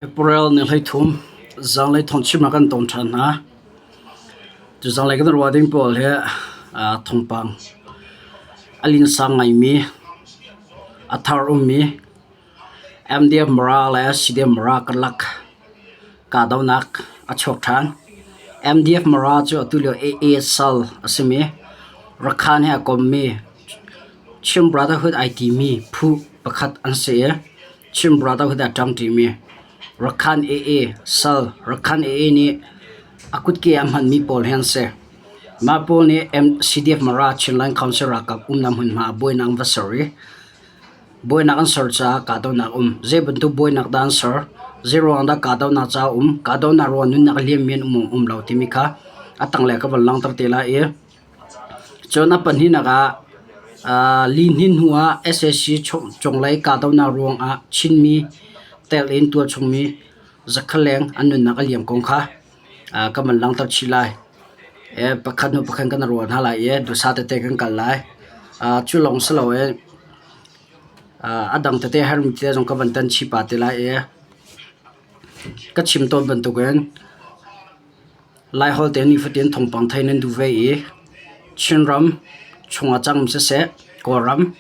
April ni 13 zanlei thawngchim ah kan ton ṭhan hna. Cu zanlei kan ruah ding pawl hi thawngpang a linsang ngaimi, a thar ummi MDF Mara le CDF Mara karlak kahdohnak a chuak ṭhan. MDF Mara cu atu lio AA sal a simi Rakhan he a kommi Chin Brotherhood ai timi phu pakhat an si i Chin Brotherhood ah ṭang ṭimi Rakhan AA sal Rakhan AA nih a kutke a hmanmi pawl hi an si. Mah pawl nih CDF Mara Chinland Council ralkap umnak hmunhma ah buainak an va ser i buainak an ser caah kahdohnak a um. Zei bantuk buainak dah an ser? Zei ruang dah kahdohnak ca a um? Kahdohnak ruang nunnak a liammi an um um lo timi kha a tanglei ka van langhter te lai i Cun a pahnihnak ah lihnin hnu ah sac cunglei kahdohnak ruangah Chinmi telh in tualchungmi zakhat leng an nunnak a liam kong kha kan van langhter chih lai. Pakhat hnu pakhat kan ruah hna lai i duhsah tete kan kal lai. Cu lawng si loin a dang tete herhmi tete zong ka van tan chih pah te lai i ka chim tawn bantukin Laiholh te nifatin thawngpang thei nan duh ve i Chinram chungah cang siseh, Kawlram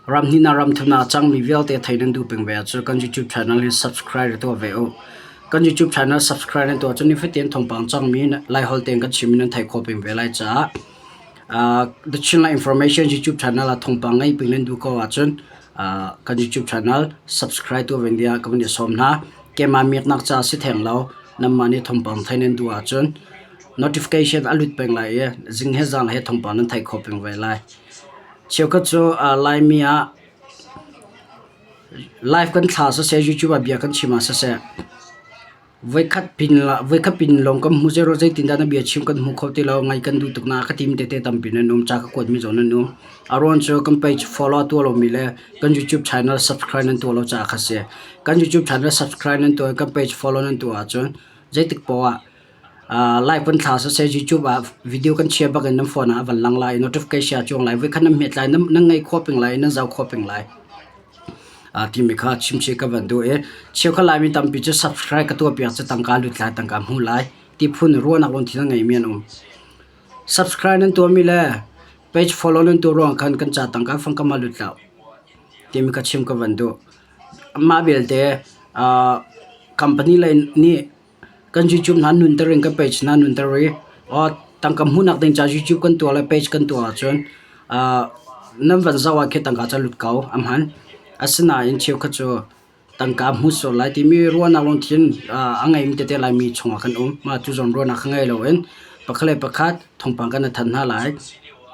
ram hnihnak ram thumnak a cangmi vialte thei nan duh peng ve ahcun kan YouTube channel hi subscribe tuah ve u. Kan YouTube channel subscribe nan tuah cun nifatin thawngpang cangmi Laiholh tein kan chimmi nan theih khawh peng ve lai caah The Chinland Information YouTube channel ah thawngpang ngei peng nan duh ko ahcun kan YouTube channel subscribe tuah ve ding ah ka van i sawm hna. Keimah miaknak ca si theng lo. Nanmah nih thawngpang theih nan duh ahcun notification a lut peng lai i zing he zan he thawngpang nan theih khawh peng ve lai. Cheukhat cu Laimi ah live kan thla siseh, YouTube ah bia kan chim ah siseh, voikhat pin voikhat pin lawng kan hmu zero zeitindah na bia chim kan hmu kho ti lo, ngaih kan duh tuk na ka tim tete tampi nan um, ca ka kuatmi zong nan um. A ruang cu kan page follow tuah lomi le kan YouTube channel subscribe nan tuah lo caah kha si. Kan YouTube channel subscribe nan tuah i kan page follow nan tuah ahcun zeitik poah ah live kan thla siseh YouTube ah video kan chia bak in nan phone ah a van lang lai i notification a cuang lai. Voikhat nan hmet lai, nan ngaih khawh peng lai i nan zoh khawh peng lai. Timi kha chimchih ka van duh i cheukhat Laimi tampi cu subscribe ka tuah piak cu tangka lut lai, tangka hmu lai ti phun ruahnak lungthin a ngeimi an um. Subscribe nan tuahmi le page follow nan tuah ruang khan kan ca tangka fang kam ah lut hlah timi kha chim ka van duh. Mah belte company lei nih kan YouTube hna nunter in kan page hna nunter i tangka hmuhnak ding ca YouTube kan tuah le page kan tuah ahcun nan van zoh ah khin tangka cu a lut ko a hman. Asinain cheukhat cu tangka hmu sual lai timi ruahnak lungthin a ngeimi tete Laimi chungah kan um. Mah cu zawn ruahnak kha ngei loin pakhat le pakhat thawngpang kan i thanh hna lai.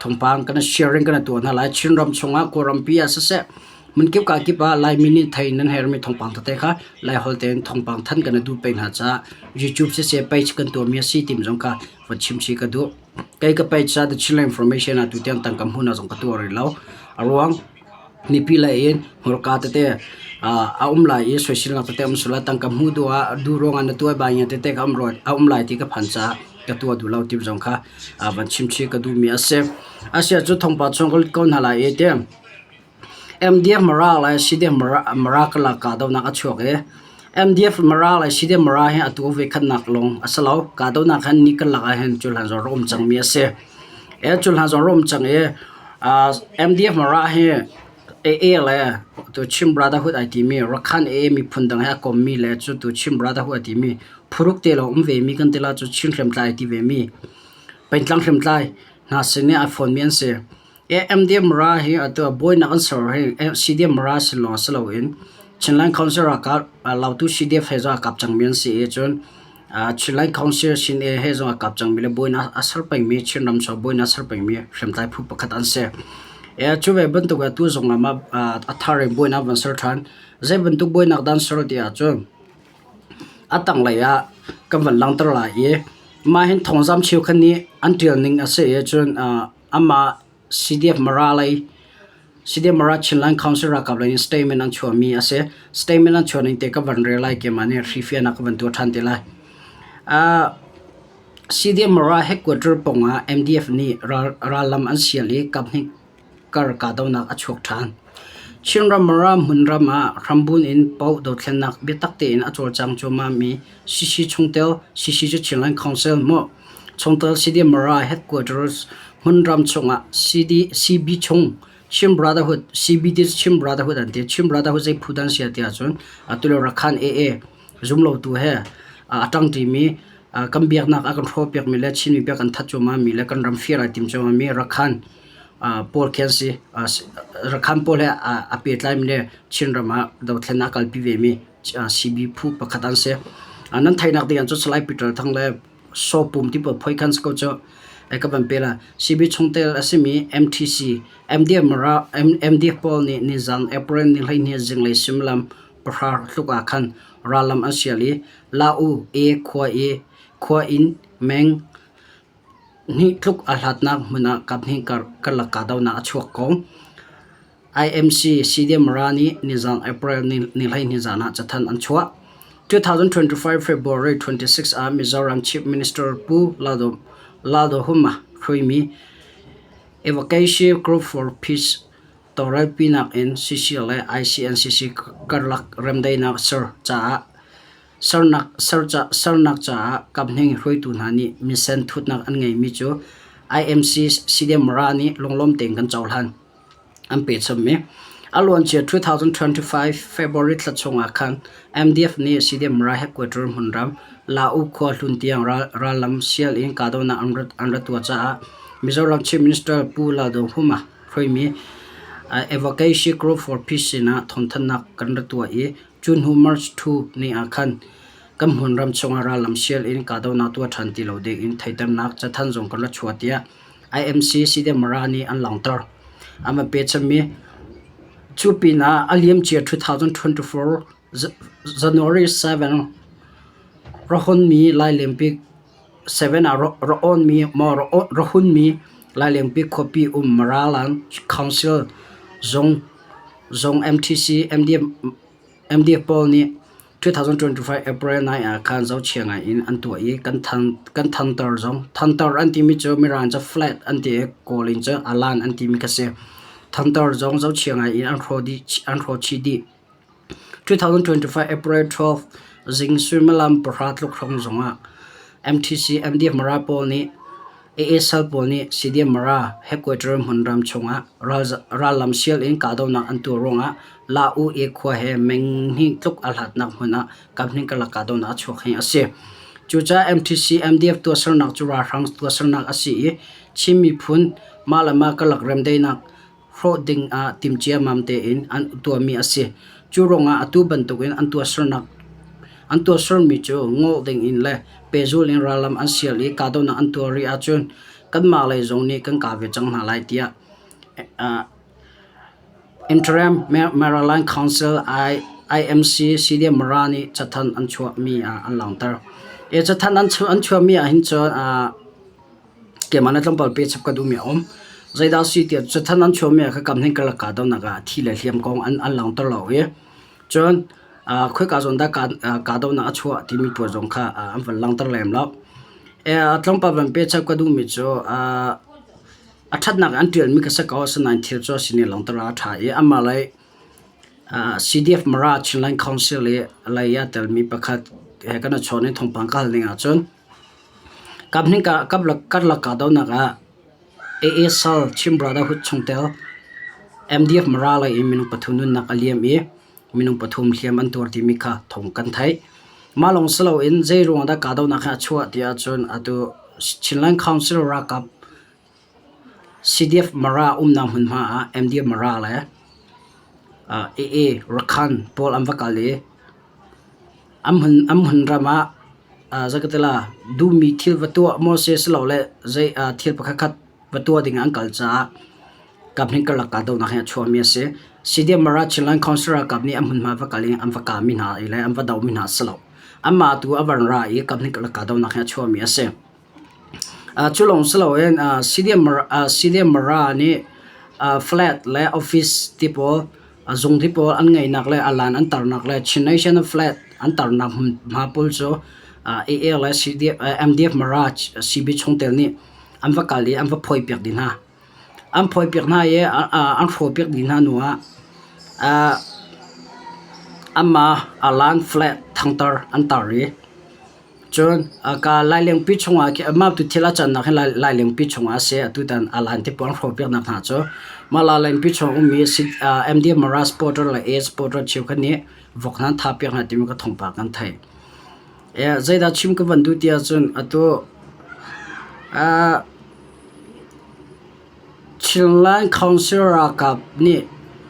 Thawngpang kan i sharing kan i tuah hna lai. Chinram chungah Kawlrampi ah siseh hmunkip kakip ah Laimi nih thei nan herhmi thawngpang tete kha Laiholh tein thawngpang thanh kan i duh peng hna caah YouTube siseh page kan tuahmi a si timi zong kha van chimchih ka duh. Kei ka page ah The Chinland Information ah tutiang tangka hmuhnak zong ka tuah rih lo. A ruang Mipi lei in hmurka tete a um lai i soiselnak tete a um sual lai. Tangka hmuh duh ah duh ruangah na tuai bai tete ka a um lai ti ka phan caah ka tuah duh lo ti zong kha van chimchih ka duhmi a si. Asiah cu thawngpang chung ka lut ko hna lai i ti MDF Mara le CDF Mara karlak kahdohnak a chuak i MDF Mara le CDF Mara hi atu voikhatnak lawng a si lo. Kahdohnak han ni karlak ah hin cu hlan zong rak um cangmi a si. Cu hlan zong rak um cang i MDF Mara hi AA le tu Chin Brotherhood ai timi Rakhan AA miphun dang he a kommi le cu tu Chin Brotherhood ai timi phuruk te lawng um vemi kan ti la cu Chin hriamtlai ai ti vemi pengtlang hriamtlai hna sin i ai fonmi an si. MDF Mara hi atu ah buainak an ser hi CDF Mara sin lawng si loin Chinland Council ralkap Lautu CDF he zong aa kap cangmi an si i cun Chinland Council sin i he zong aa kap cangmi le buainak a ser pengmi Chinram chung buainak a ser pengmi hriamtlai phu pakhat an si. Cu ve bantuk atu zong ah a thar in buainak van ser ṭhan. Zei bantuk buainak dah an ser ti ahcun a tanglei ah kan van langhter lai i mah hin thawngzam cheukhat nih an ṭial ning a si i cun Amah CDF Mara lei CDF Mara Chinland Council ralkap lei in statement an chuahmi a si. Statement an chuah ning te ka van rel lai keimah nih hrifiahnak ka van tuah ṭhan te lai. CDF Mara headquarter pawngah MDF nih rallam an sial i kaphnih kar kahdohnak a chuak ṭhan. Chinram Mara hmunram ah hrambun in paoh dothlennak biatak tein a cawlcang cuahmahmi CC chungtel CC cu Chinland Council maw chungtel CDM Mara headquarters hmunram chungah CD, CB chung Chin Brotherhood CB ti cu Chin Brotherhood an ti. Chin Brotherhood zei phu dah an si ti ahcun atu lio Rakhan AA zumlotu he a ṭangṭimi kan biaknak a kan hrawhpiakmi le Chinmi bia kan that cuahmahmi le kan ram fir ai tim cuahmahmi Rakhan pawl khi an si. Rakhan pawl he a pehtlaimi le Chinram ah dothlennak a kalpi vemi CB phu pakhat an si. Nan theihnak ding ah cun Salai Peter Thang le Saw Pum ti pawl phoi khan si ko cu. Ka van pe la. CB chungtel a simi MTC, MDF Mara, MDF pawl nih nizan April ni 12 zinglei suimilam 10 tluk ah khan rallam an sial i La-u e khua i khua inn meng hnih tluk a hlatnak hmun ah kaphnih karlak kahdohnak a chuak ko. IMC CDM Mara nih nizan April ni 12 zan ah cathanh an chuah. 2025 February 26 ah Mizoram Chief Minister Pu Lalduhoma hruaimi Evocation Group for Peace tawlrelpinak in CC le ICNCC karlak remdaihnak ser caah Sernak caah kaphnih hruaitu hna nih minsen thutnak an ngeihmi cu IMC CDM Mara nih lunglawm tein kan cohlan. An pechommi. A luancia 2025 February thla chungah khan MDF nih CDM Mara headquarter hmunram Lau khua hlun tiang rallam sial in kahdohnak an rat tuah caah Mizoram Chief Minister Pu Lalduhoma hruaimi Advocacy Group for Peace sinah thawngthanhnak kan rak tuah i Cu hnu March 2 ni ah khan kan hmunram chungah rallam sial in kahdohnak tuah ṭhan ti lo dingin theihternak cathanh zong kan rak chuah tiah IMC CDMRA nih an langhter. An van pechanmi cu pinah a liamcia 2024 January 7 rahonmi Lailenpi 7 ah rawnmi maw rahunmi Lailenpi khuapi um Maraland Council zung Zung MTC MDF pawl nih 2025 April 9 ah khan zohchia ngai in an tuah i kan thantar zong thantar an timi cu Mirang cu flat an ti i Kawl in cu alan an timi kha si. Thantar zong zohchia ngai in an hrawh chih dih. 2025 April 12 zing suimilam 10 tluk hrawng zongah MTC MDF Mara pawl nih AASL pawl nih CDM Mara headquarter hmunram chungah rallam sial in kahdohnak an tuah ruangah La-U E khua he meng hnih tluk a hlatnak hmun ah kaphnih karlak kahdohnak a chuak hi a si. Cucaah MTC MDF tuahsernak cu ralhrang tuahsernak a si i Chin miphun mah le mah karlak remdaihnak hrawh ding ah timhciammam tein an tuahmi a si. Cu ruangah atu bantukin an tuahsernak an tuahsermi cu ngol ding in le pehzul in rallam an sial i kahdohnak an tuah rih ahcun kanmah lei zong nih kan kah ve cang hna lai tiah Interim Maryland Council IMC CDM Mara nih cathanh an chuahmi ah an langhter. Hi cathanh an chuahmi ah hin cun Keimah na tlawmpal pe chap ka duhmi a um. Zeidah a si tiah cathanh an chuahmi ah kha kamhning karlak kahdohnak ah thi le hliam kong an langhter lo i cun khoika zawn dah kahdohnak a chuah timi pawl zong kha an van langhter lem lo. Tlawmpal van pe chap ka duhmi cu a ṭhatnak an ṭialmi kha si ko asinain thil cu a sining langhter ah a ṭha i amah lei CDF Mara Chinland Council i lei ah telmi pakhat he kan i chawn i thawngpang ka hal ning ahcun Karlak kahdohnak ah AASL Chin Brotherhood chungtel MDF Mara lei in minung pathum nunnak a liam i minung pathum hliam an tuar timi kha thawng kan theih. Mah lawng si loin zei ruang dah kahdohnak hi a chuah ti ahcun atu Chinland Council ralkap CDF Mara umnak hmunhma ah MDF Mara le AA Rakhan pawl an va kal i an hmunram ah zeikatila duhmi thil va tuah maw si silole zei thil pakhatkhat va tuah ding an kal caah kaphnih karlak kahdohnak hi a chuahmi a si. CDF Mara Chinland Council ralkap nih an hmunhma va kal i an va kahmi hna i le an va dohmi hna a si lo. Anmah tu a van ra i kaphnih karlak kahdohnak hi a chuahmi a si. Cu lawng si loin CDM Mara nih flat le office ti pawl zung ti pawl an ngeihnak le alan an tarnak le Chin Nation flat an tarnak hmunhma pawl cu AA le MDF Mara CB chungtel nih an va kal i an va phawipiak dih hna. An phawipiak hna i an hrawhpiak dih hna hnu ah. Amah alan flag thangter an tar i cun ka Lailengpi chungah khi mah tu thil a cannak hi Lailengpi chungah a si. Atutan alan te pawl an hrawhpiaknak hna cu mah Lailengpi chung ummi MD Mara supporter le A supporter cheukhat nih vok hna an thahpiak hna timi ka thawngpang kan theih. Zeidah chim ka van duh ti ahcun atu Chinland Council ralkap nih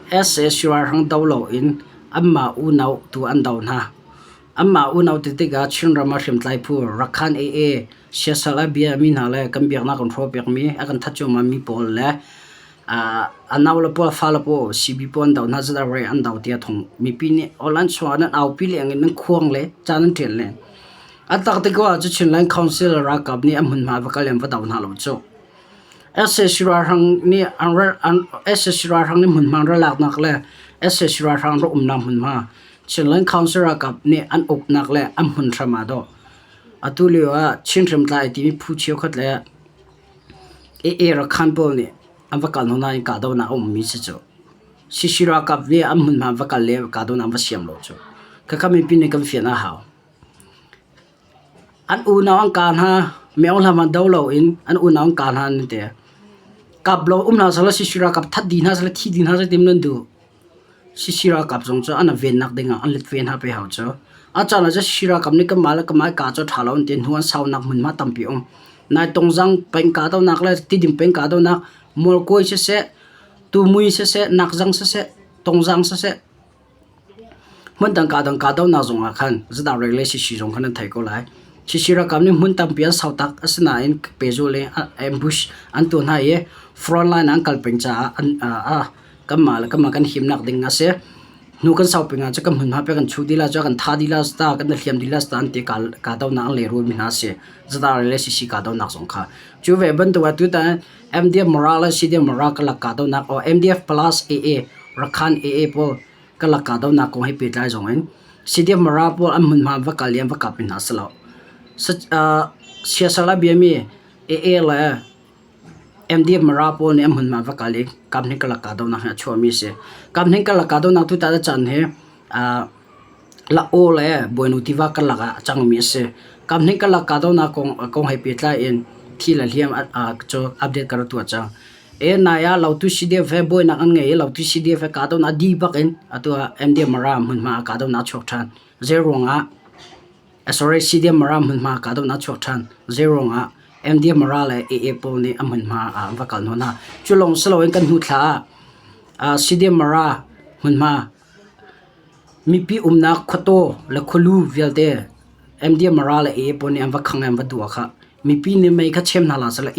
sac ralhrang do loin anmah unau tu an doh hna. Anmah unau ti tikah Chinram ah hriamtlai phu Rakhan AA, siasal a biami hna le kan biaknak kan hrawhpiakmi a kan that cuahmahmi pawl le a nau le pawl fale pawl CB pawl an doh hna zat ah an do tiah thawng mipi nih online chungah nan aupi leng in nan khuang le ca nan ṭial len. A tak tik ah cu Chinland Council ralkap nih a hmunhma va kal in va do hna lo cu. Sac ralhrang nih sac ralhrang nih hmunhma an ra laknak le sac ralhrang rak umnak hmunhma Chinland Council ralkap nih an uknak le an hmunhram aa dawh. Atu lio ah Chin hriamtlai timi phu cheukhat le AA Rakhan pawl nih an va kal hna nain kahdohnak a ummi si cu. CC ralkap nih an hmunhma an va kal le kahdohnak an va siam lo cu. Khakha mipi nih kan fian a hau. An unau an kah hna. Miohlam ah do loin an unau an kah hna an ti. Kap lo um hna sehlaw CC ralkap that dih hna sehlaw thi dih hna sehlaw ti nan duh. CC ralkap zong cu an vennak ding ah an let ve hna pe hau cu. A caan ah cun CC ralkap nih kanmah le kanmah i kah cu a ṭha lo an ti. Hnu an saunak hmunhma tampi a um. Nai Tungzang peng kahdohnak le Tidim peng kahdohnak, Mualkawi siseh, Tumui siseh, Nakzang siseh, Tungzang siseh, Hmundang kahdang kahdohnak zongah khan zadak rek le sisi zong khan nan theih ko lai. Sisi ralkap nih hmun tampi an sau tak. Asinain pehzulh in ambush an tuah hna i front line ah an kal peng caah kanmah le kanmah kan himnak ding a si. Hnu kan sau peng ahcun kan hmunhma pek kan chuh dih lai cu kan tha dih lai ta kan hliam dih lai ta an ti kahdohnak an lehrulmi hna a si. Zadak rek le sisi kahdohnak zong kha. Cu ve bantuk ah tutan MDF Mara le CDF Mara karlak kahdohnak or MDF plus AA Rakhan AA pawl karlak kahdohnak kong he pehtlai zong in CDF Mara pawl an hmunhma an va kal i an va kap hna si lo. Siasal a biami AA le MDF Mara pawl nih an hmunhma an va kal i kamhning karlak kahdohnak hi a chuahmi a si. Kamhning karlak kahdohnak tutan a can hi La-aw le Bawinu tiva karlak ah a cangmi a si. Kamhning karlak kahdohnak kong he pehtlai in thi le hliam cu update ka rak tuah cang. E nai ah Lautu CDF he buainak an ngei i Lautu CDF he kahdohnak dih bak in atu ah MDM Mara hmunhma ah kahdohnak a chuak ṭhan. Zei ruangah sorry CDM Mara hmunhma ah kahdohnak a chuak ṭhan. Zei ruangah MDM Mara le AA pawl nih a hmunhma ah an va kal hnawh hna. Cu lawng si loin kan hnu thla ah CDM Mara hmunhma Mipi umnak khuataw le khualu vialte MDM Mara le AA pawl nih an va khang i an va duah khah. Mipi nih mei kha chem hna hlah sehlaw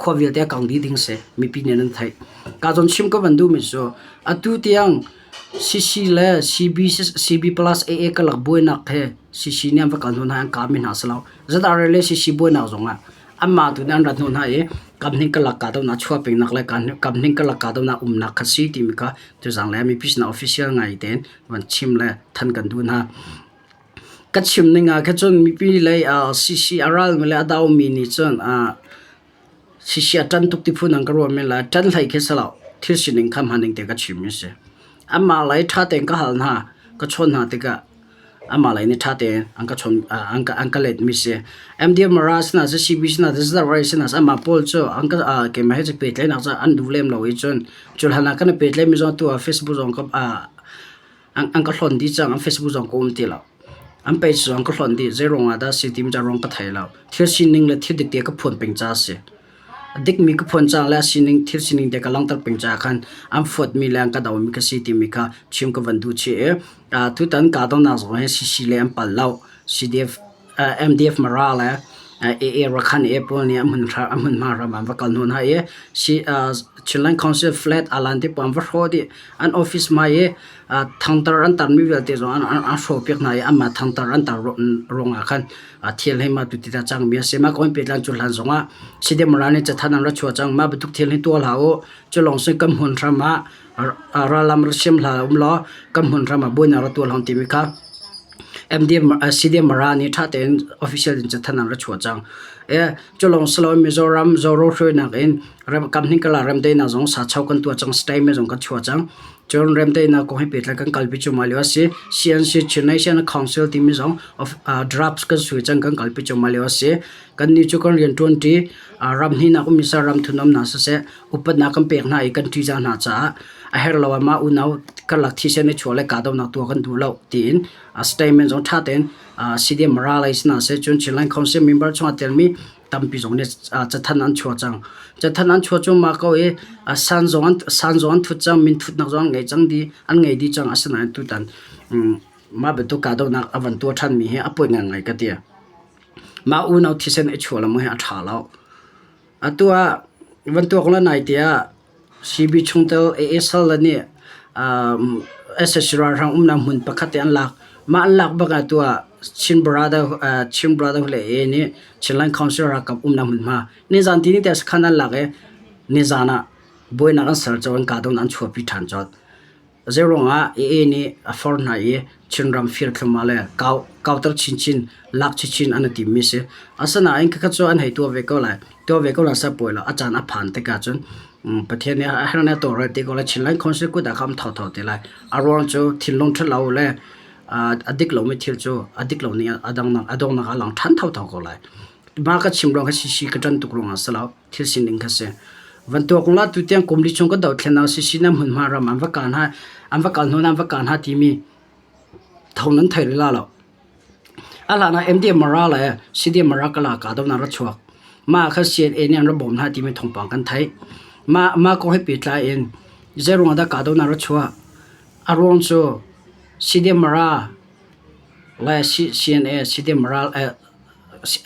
khua vialte a kang dih ding si. Mipi nih nan theih. Ka zawn chim ka van duhmi cu atu tiang CC le CB, CB plus AA karlak buainak he CC nih an va kal hnu hna i an kahmi hna si lo. ZRA le CC buainak zongah Anmah tu nih an rat hnawh hna i kamhning karlak kahdohnak chuah pengnak le kamhning karlak kahdohnak umnak kha si timi kha tuzang le mipi sinah official ngai tein van chim le than kan duh hna. Ka chim ning ah khan cun mipi lei CC a ralmi le a daumi nih cun CC a ṭan tuk ti phun an ka ruah men lai. Ṭan hlei khi si lo. Thil sining kha hman ning te ka chim mi si. Anmah lei ṭha tein ka hal hna, ka chawn hna tikah Amah lei nih ṭha tein an ka chawn an ka an ka letmi si. MDF Mara sinah siseh CB sinah siseh ZRA sinah siseh amah pawl cu an ka keimah he cu pehtlaihnak cu an duh lem lo i cun cu hlan ah kan i pehtlaihmi zong atu ah Facebook zong ka an ka hlonh dih cang. An Facebook zong ka um ti lo. An page zong an ka hlonh dih. Zei ruangah dah a si timi cu a ruang ka thei lo. Thil sining le thil dik te ka phuan peng caah a si. A dikmi ka phuan cang le a sining thil sining te ka langhter peng caah khan an fuatmi le an ka domi ka si timi kha chim ka van duh chih i tutan kahdohnak zong hi CC le an pal lo. CDF, MDF Mara le AA Rakhan A pawl nih a hmunhma ram an va kal hnu hna i Chinland Council flat alan te pawl an va hrawh dih. An office hmai i thangtar an tarmi vialte zong an hrawhpiak hna i anmah thangtar an tar ruangah khan thil hi mah tuti ta cangmi a si. Mah kong pehtlai cu hlan zongah CDF Mara nih cathanh an ra chuah cang. Mah bantuk thil hi tuah hlah u. Cu lawng si kan hmun hram ah rallam ra siam hlah um law kan hmun hram ah buainak ra tuah hlah timi kha MDM CDM Mara nih ṭha tein official in cathanh an ra chuah cang. E cu lawng si loin Mizoram Zoro hruainak in kam hning kala remdaihnak zong sacho kan tuah cang statement zong kan chuah cang. Cun remdaihnak kong he pehtlai kan kalpi cuahmah lio a si. CNC Chin Nation Council timi zong drafts kan sui cang kan kalpi cuahmah lio a si. Kannih cu kan rianṭuanṭi ram hnihnak ummi seh ram thun umnak siseh upatnak kan pek hna i kan ṭihzah hna caah a herh lo ah mah unau karlak thisen i chuah le kahdohnak tuah kan duh lo tiin statement zong ṭha tein CDM Mara lei sin ah seh cun Chinland Council member chungah telmi tampi zong nih cathanh an chuah cang. Cathanh an chuah cuahmah ko i san zong an san zong an thut cang, min thutnak zong an ngei cang dih, an ngei dih cang. Asinain tutan mah bantuk kahdohnak a van tuah ṭhanmi hi a poi ngaingai ka ti. Mah unau thisen i chuah lengmang hi a ṭha lo. Atu ah van tuak la nai tiah CB chungtel ASL le nih SSC ralhrang umnak hmun pakhat te an lak. Mah an lak bak ah tu ah Chin Brother Chin Brotherhood le AA nih Chinland Council ralkap umnak hmunhma nizan tini te sakhan an lak i nizan ah buainak an ser colh an kahdohnak an chuahpi ṭhan colh. Zeiruangah AA nih a forh hna i Chinram firthlum ah le kauter chinchin, lak chinchin an i timmi a si. Asinain khakha cu an hei tuah ve ko lai. Tuah ve ko lai seh pawi lo. A caan a phan tikah cun Pathian nih a herh nih a tawlrel te ko lai. Chinland Council kut ah khan um thotho te lai. A ruang cu thinlung ṭhalo le a dik lomi thil cu a dik lo ning a donghnak ah a lang ṭhan thotho ko lai. Mah ka chim ruang kha sisi ka ṭan tuk ruangah a si lo. Thil sining kha si. Van tuak la tu tiang kum li chung ka dohthlennak sisi na hmunhma ram an va kal hna an va kal hnu an va kal hna timi tho nan thei la lo. A hlan ah MD Mara le CD Mara kala ka do na ra chuak. Ma kha CNA nih an ra bawm hna timi thawngpang kan theih. Ma ma kong he pehtlai in zeiruang dah ka do na ra chuah. A ruang cu CD Mara le CNA CD Mara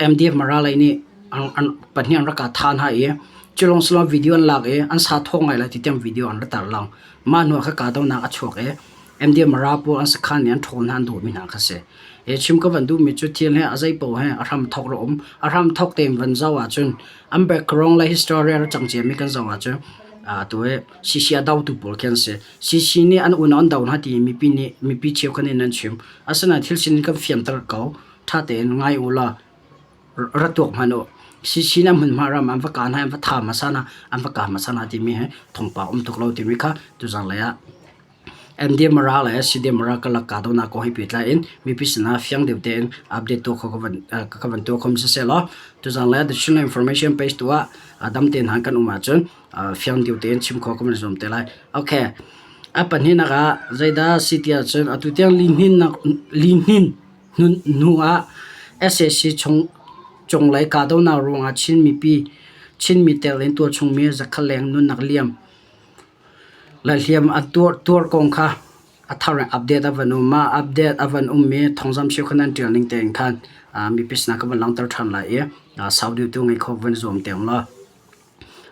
MDF Mara lei nih an pahnih an rak kah than hna i culawng silawng video an lak i an sa thawk ngai lai ti tiang video an rak tar lang. Mah hnu ah kha kahdohnak a chuak i MDF Mara pawl an sakhan nih an ṭhawl hna an dawhmi hna kha si. Hi chim ka van duhmi cu thil he a zei paoh he a hram thawk ra um. A hram thawk tein van zoh ahcun an background le history a rak cang ciami kan zoh ahcun atu hi CC a dotu pawl khi an si. CC nih an unau an do hna ti mipi nih mipi cheukhat nih nan chim. Asinain thil sining kan fianter ko. Ṭha tein ngai u law ra tuak hmanh u. CC na hmunhma ram an va kaa hna, an va tha hmasa hna, an va kaa hmasa hna timi hi thawngpang um tuk lo timi kha tuzang lei ah MD Mara le CD Mara karlak kahdohnak kong he pehtlai in mipi sinah fiang deuh tein update tuah kho ka van tuah kho mi siseh law tuzang lei ah The Chinland Information page tu ah dam tein han kan um ahcun fiang deuh tein chim kho ka van zuam te lai. Okay. A pahnihnak ah zeidah si ti ahcun atu tiang lihnin hnu ah sac cunglei kahdohnak ruangah Chin mipi Chinmi tel in tualchungmi zakhat leng nunnak liam le hliam an tuar kong kha a thar in update a van um. Mah update a van ummi thawngzamh cheukhat nan ṭial ning tein khan mipi sinah ka van langhter ṭhan lai i sau deuh tu ngei kho van zuam te ung law.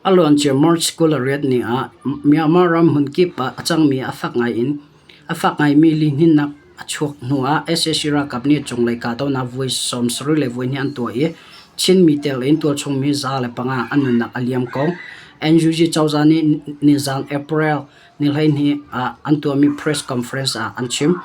A luancia March 28 ni ah Myanmar ram hmunkip ah a cangmi a fak ngaimi lihninnak a chuak hnuah sac ralkap nih cunglei kahdohnak voi 72 an tuah i Chinmi tel in tualchungmi 105 an nunnak a liam ko. NUG cozah nih nizan April ni 12 ah an tuahmi press conference ah an chim.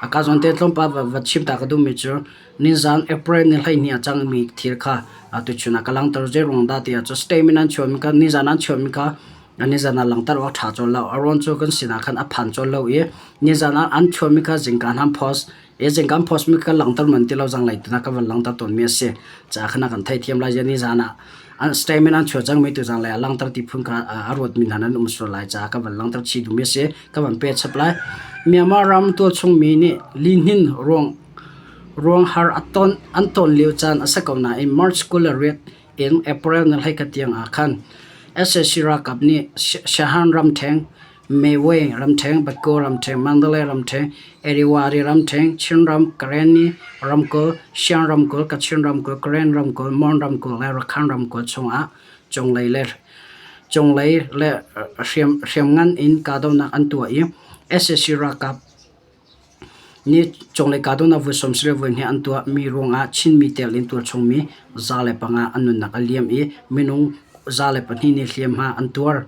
A ka zawn te tlawmpal va chim ta ka duhmi cu Nizan April ni 12 a cangmi thil kha tuchun ah ka langhter. Zeiruang dah tiah cun statement an chuahmi kha nizan an chuahmi kha nizan ah langhter awk a ṭha colh lo. A ruang cu kan sinah khan a phan colh lo i nizan ah an chuahmi kha zingka an post i zingka an post mi kha langhter manh ti lo zanglei tu ah ka van langhter tawnmi a si. Caah khan a kan theihthiam lai. Nizan ah an statement an chuah cangmi tu zanglei ah langhter ti phun kha a ruatmi hna nan um sual lai caah ka van langhter chih duhmi a si. Ka van peh chap lai. Myanmar ram tualchungmi nih lihnin ruang Ruanghar an ton lio caan a si ko nain March 28 in April ni 21 tiang ah khan sac ralkap nih Shan ramṭhen, Mewei ramṭhen, Bago ramṭhen, Mandalay ramṭhen, Irrawaddy ramṭhen, Chinram, Karenni ramkulh, Shan ramkulh, Kachin ramkulh, Karen ramkulh, Mon ramkulh le Rakhine ramkulh chungah cunglei le hriamngan in kahdohnak an tuah i sac ralkap Ni cunglei kahdohnak voi 72 an tuahmi ruangah Chinmi tel in tualchungmi 105 an nunnak a liam i minung 102 nih hliamhma an tuar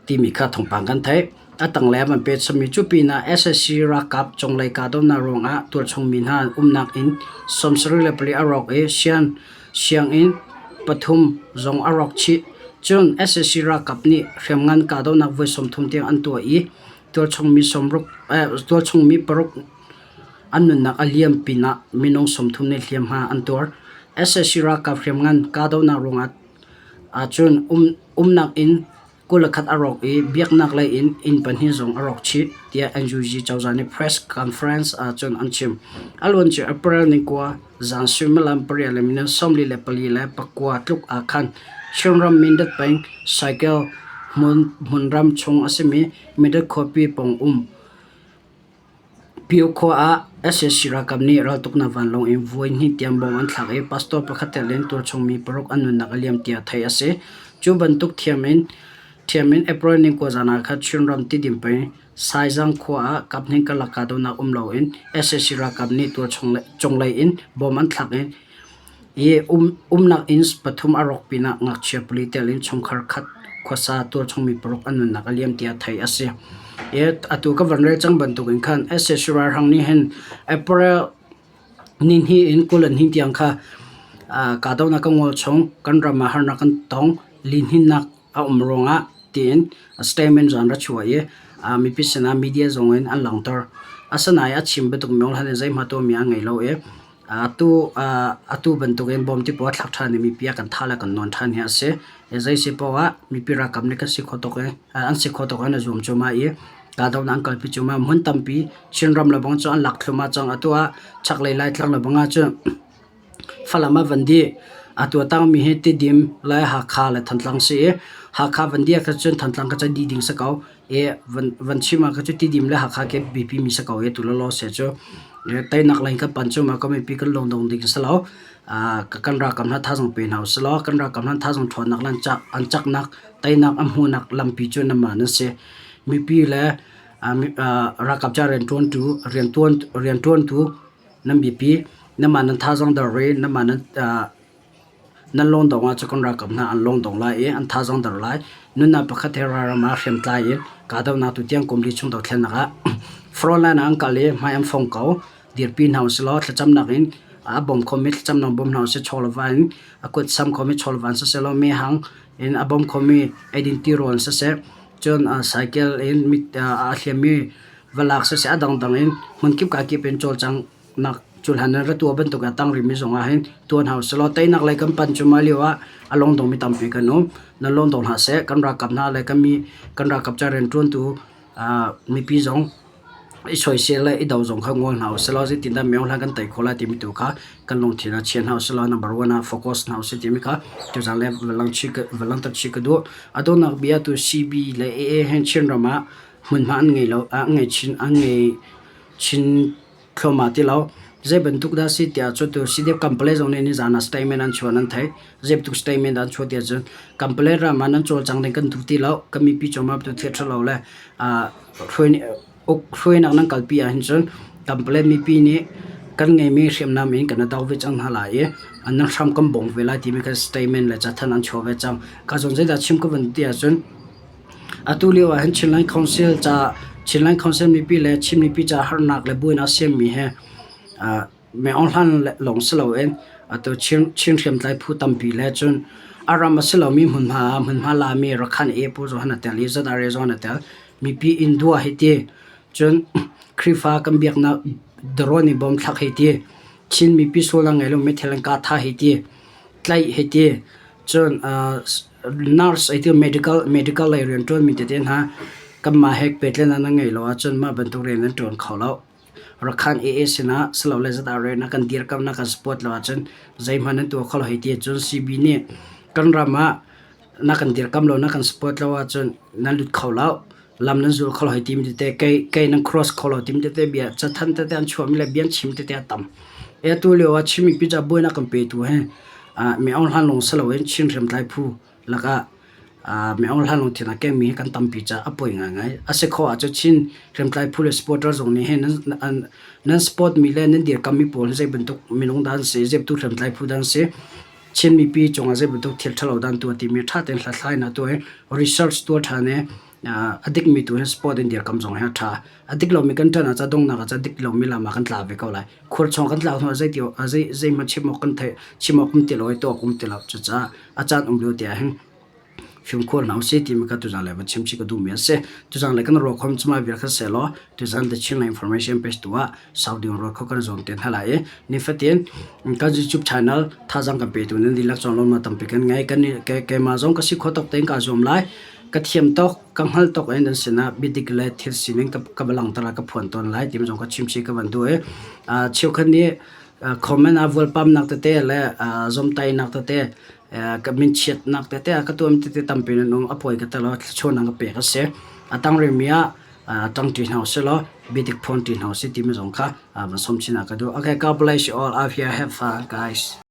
timi kha thawngpang kan theih. A tanglei ah van pet chommi cu pinah sac ralkap cunglei kahdohnak ruangah tualchungmi hna umnak inn 74 a rawk i sianginn pathum zong a rawk chih. Cun sac ralkap nih hriamngan kahdohnak voi 30 tiang an tuah i. Tualchungmi 60 tualchungmi paruk an nunnak a liam pinah minung 30 nih hliamhma an tuar. Sac ralkap hriamngan kahdohnak ruangah ahcun umnak inn 21 a rawk i biaknak lei in inn pahnih zong a rawk chih, tiah NUG cozah nih press conference ah cun an chim. A luancia April ni kua zan suimilam pariat le minung 44 tluk ah khan Chinram Mindat peng Cycle hmunram chung a simi Mindat khuapi pawng um Pio khua ah sac ralkap nih raltuknak vanlawng in voi hnih tiang bom an thlak i pastor pakhat tel in tualchung mi paruk an nunnak a liam tiah theih a si. Cu bantuk ṭhiam in April ni kua zan ah khan Chinram Tidim peng Saizang khua ah kaphnih karlak kahdohnak um loin sac ralkap nih tualchung cunglei in bom an thlak i umnak inn pathum a rawk pinah ngakchia pali tel in chungkhar khat khuasa tualchung mi paruk an nunnak a liam tiah theih a si. Atu ka van rel cang bantukin khan sac ralhrang nih hin April nihnih in 22 tiang kha kahdohnak kan ngol chung kan ram ah harnak kan tong lihninnak a um ruangah tiin statement zong an ra chuah i mipi sinah media zong in an langhter. Asinain a chim bantuk minung hlan in zeihmah tuahmi an ngei lo i Atu bantukin bawmti pawl a thlak ṭhan i mipi a kan thah le kan nawn ṭhan hi a si. Zei si paoh ah mipi ralkap nih kan si khawh tawk in an si khawh tawk in an i zuam cuahmah i kahdohnak an kalpi cuahmah. Hmun tampi Chinram le bang cu an lak thluahmah cang. Atu ah chaklei Laitlang le bang ahcun Falam ah van dih. Atu a tangmi hi Tidim le Hakha le Thantlang si i Hakha van dih ahkhan cun Thantlang kha cu dih ding si ko. I van chim ah khan cu Tidim le Hakha khi biapi mi si ko i atu lawlaw seh cu. Teinak lei kan pan cu ma ka mipi kan lungdong ding si lo. Kan ralkap hna thazaang pe hna usih law kan ralkap hna thazaang ṭhawnnak le an caknak teinak an hmuhnak lampi cu nanmah nan si. Mipi le ralkap ca rianṭuantu rianṭuantu nan biapi. Nanmah nan thazaang der i nanmah nan Nan lawngdong ah cun kan ralkap hna an lawngdong lai i an thazaang der lai. Nunnak pakhat he ralram ah hriamtlai in kahdohnak tutiang kum li chung dothlennak ah frontline ah an kal i hmai an fong ko. Dirpi hna usih law thlacamnak in a bawm khomi thlacamnak bawm hna usih. Chawleva in a kut sam khomi chawleva in siseh law mehhang in a bawm khomi eidin tirawl in siseh cun cycle in a hliammi va lak siseh a dangdang in hmunkip kakip in cawlcang nak cuhlan in ra tuah bantuk a tang rihmi zong ah hin tuan hau selaw teinak lei kan pan cuahmah lio ah a lungdong mi tampi kan um. Nan lungdong hlah seh kan ralkap hna le kan mi kan ralkap ca rianṭuantu mipi zong i soisel le i do zong kha ngol hna usih law zeitindah myo hlan kan tei khawh lai timi tu kha kan lungthin ah chia hna usih law number one ah focus hna usih timi kha tuzaan le va langhter chih ka duh. A donghnak bia tu CB le AA hin Chinram ah hmunhma an ngei lo an ngei chin an ngei chin thluahmah ti lo. Zei bantuk dah si tiah cun tu CDF Kampale zong nih nizaan ah statement an chuah nan theih. Zei bantuk statement dah an chuah tiah cun Kampale ram ah nan cawlcang ding kan duh ti lo. Kan mipi cungah tu thil ṭha lo le uk hruainak nan kalpi ahhin cun Kampale mipi nih kan ngeimi hriamnam in kan i do ve cang hna lai i nan hram kan bawng ve lai timi kha statement le cathanh an chuah ve cang. Ka zawn zeidah chim ka van ti ahcun Atu lio ahhin Chinland Council ca Chinland Council mipi le Chin mipi ca harnak le buainak siammi he Meng Hlan lawng si loin atu Chin hriamtlai phu tampi le cun a ram a si lomi hmunhma ah hmunhma lami Rakhan e pu zong an tel i ZRA zong an tel. Mipi inn dua hi ti cun Khrihfa kan biaknak drone i bom thlak hi ti Chin mipi sual a ngei lomi thil an kah thah hi ti tlaih hi ti Cun nurse ei ti medical medical lei rianṭuanmi tete hna kanmah he pehtlaihnak nan ngeih lo ahcun mah bantuk rian nan ṭuan kho lo. Rakhan AA sinah silole ZRA na kan dirkamh na kan support lo ahcun zeihmanh nan tuah kho lo hei ti ahcun CB nih kan ram ah na kan dirkamh lo na kan support lo ahcun nan lut kho lo. Lam nan zul kho lo hei timi tete kei kei nan cross kho lo timi tete bia cathanh tete an chuahmi le bia an chim tete a tam. Atu lio ah Chin mipi ca buainak kan petu hi mi Aung Hlan lawng si loin Chin hriamtlai phu lakah mi Aung Hlan lungthin a kengmi hi kan tampi caah a poi ngaingai. A si khawh ahcun Chin hriamtlai phu le supporter zong nih hin nan nan support mi le nan dirkammi pawl hi zei bantuk minung dah an si, zei bantuk hriamtlai phu dah an si, Chin mipi cungah zei bantuk thil ṭhalo dah an tuah timi ṭha tein hlathlainak tuah i research tuah ṭhan i a dikmi tu hi sport in dirkam zong hi a ṭha. A dik lomi kan ṭan ah ca donghnak ah ca dik lomi lam ah kan tla ve ko lai. Khur chung kan tlak hnu ah zeiti zei zeihmanh chim awk kan theih chim awk um ti lo i tuah awk um ti lo. Cucaah a caan um lio te ah hin. Fimkhur hna usih timi kha tuzan le van chim chih ka duhmi a si. Tuzan le kan ruah khom cuma vial kha sehlaw tuzan The Chinland Information page tu ah sau ding ruah kho kan zuam te hna lai i nifatin kan YouTube channel thazaang kan petu nan dihlak cong lawmnak tampi kan ngei. Kan keimah zong ka si khawh tawk tein kaa zuam lai. Ka thiam tawk, ka hngalh tawk in nan sinah biadik le thil sining ka va langhter lai, ka phuan tawn lai timi zong ka chim chih ka van duh i cheukhat nih comment ah vualpamnak tete le zomtainak tete ka minchiatnak tete a ka tuam tete tampi nan um a pawi ka tel thluachuahnak ka pek a si. A tang rihmi ah ṭangṭi hna usih law biadik phuan ṭi hna usih timi zong kha van sawm chin ah ka duh. Okay, God bless you all out here. Have fun, guys.